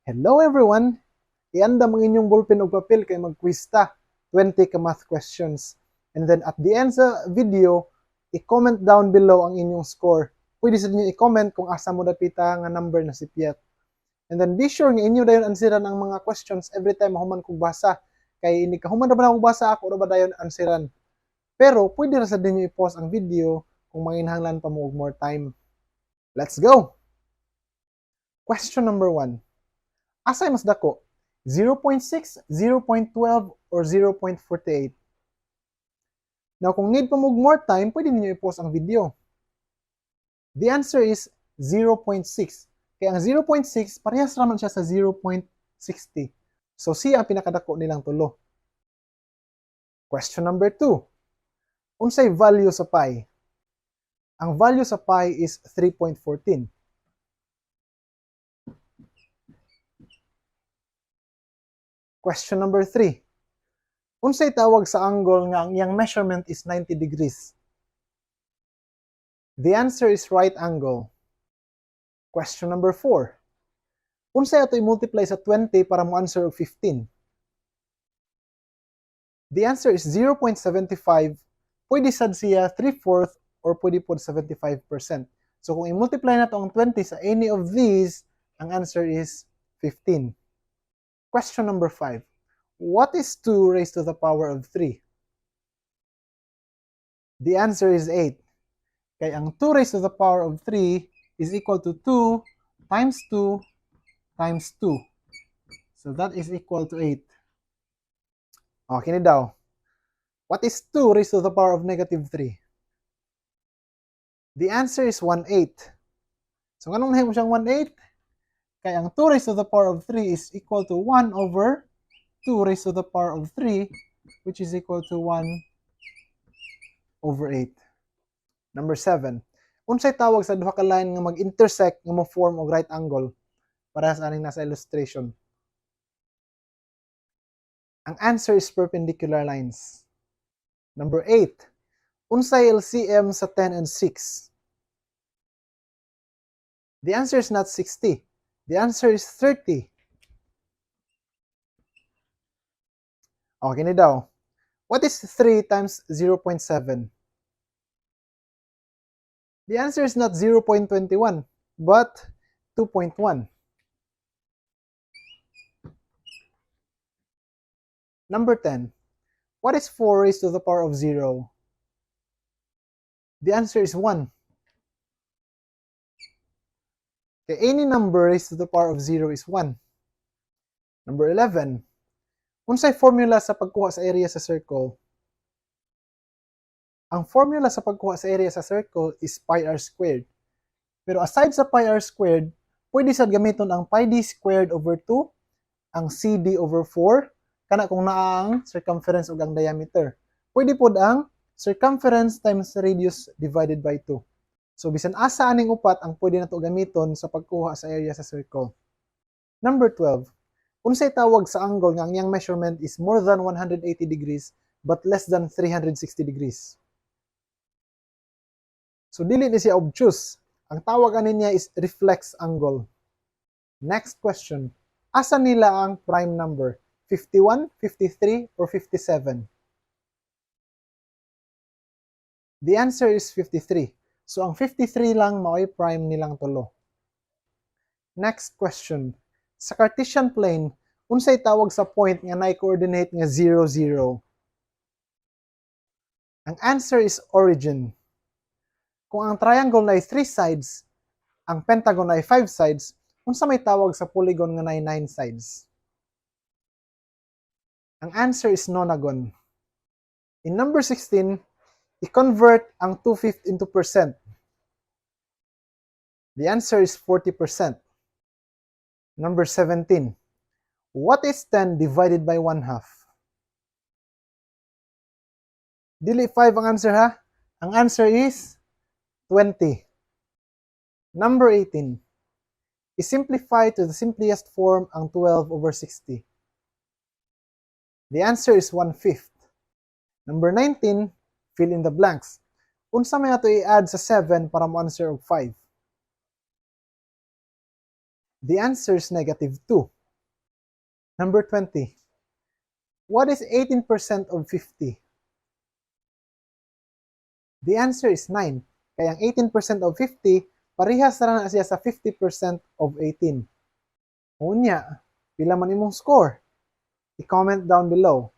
Hello, everyone! Iandam ang inyong ballpen ug papel kay mag-quiz ta. 20 ka math questions. And then at the end sa video, i-comment down below ang inyong score. Pwede sa inyo i-comment kung asa mo dapita nga number na sipyat. And then be sure nga inyo dayon answeran ang mga questions every time mahuman kog basa. Kay ini kahuman ra ba akong basa, ako ra ba dayon answeran. Pero pwede ra sad ninyo i-pause ang video kung manginahanglan pa mo og more time. Let's go! Question number 1. Asay mas dako? 0.6, 0.12, or 0.48? Now, kung need pa mo og more time, pwede ninyo i-pause ang video. The answer is 0.6. Kaya ang 0.6, parehas raman siya sa 0.60. So, C ang pinakadako nilang tulo. Question number 2. Unsay value sa pi? Ang value sa pi is 3.14. Question number 3. Unsay tawag sa angle nga ang iyang measurement is 90 degrees? The answer is right angle. Question number 4. Unsay ato i-multiply sa 20 para mo answer og 15? The answer is 0.75. Pwede sad siya 3/4 or pwede pod 75%. So kung i-multiply nato ang 20 sa any of these, ang answer is 15. Question number 5. What is 2 raised to the power of 3? The answer is 8. Kay ang 2 raised to the power of 3 is equal to 2 times 2 times 2. So that is equal to 8. Okay ni daw. What is 2 raised to the power of negative 3? The answer is 1/8. So nganong nahimo siyang 1/8? Kay ang 2 raised to the power of 3 is equal to 1 over 2 raised to the power of 3, which is equal to 1 over 8. Number 7. Unsay tawag sa duha ka line nga mag-intersect nga mo-form og right angle? Parehas aning nasa illustration. Ang answer is perpendicular lines. Number 8. Unsay LCM sa 10 and 6? The answer is not 60. The answer is 30. Okay ni daw. What is 3 times 0.7? The answer is not 0.21, but 2.1. Number 10. What is 4 raised to the power of 0? The answer is 1. Okay, any number raised to the power of 0 is 1. Number 11. Unsay formula sa pagkuha sa area sa circle? Ang formula sa pagkuha sa area sa circle is pi r squared. Pero aside sa pi r squared, pwede sad gamiton ang pi d squared over 2, ang CD over 4, kana kung naa ang circumference ug ang diameter. Pwede pod ang circumference times radius divided by 2. So bisan asa aning upat ang pwede nato gamiton sa pagkuha sa area sa circle. Number 12. Unsay tawag sa angle nga ang iyang measurement is more than 180 degrees but less than 360 degrees? So dili ni siya obtuse. Ang tawag ani niya is reflex angle. Next question. Asa nila ang prime number? 51, 53, or 57? The answer is 53. So ang 53 lang mao'y prime nilang tulo. Next question. Sa Cartesian plane, unsay tawag sa point nga naay coordinate nga 0, 0? Ang answer is origin. Kung ang triangle naay 3 sides, ang pentagon naay 5 sides, unsa may tawag sa polygon nga naay 9 sides? Ang answer is nonagon. In number 16, i-convert ang 2/5 into percent. The answer is 40%. Number 17, what is 10 divided by 1/2? Dili 5 ang answer ha. Ang answer is 20. Number 18, i-simplify to the simplest form ang 12 over 60. The answer is 1/5. Number 19, fill in the blanks. Unsa may ato i-add sa 7 para mo-answer og 5? The answer is negative 2. Number 20. What is 18% of 50? The answer is 9. Kay ang 18% of 50, parehas ra na siya sa 50% of 18. Unya, pila man imong score? I-comment down below.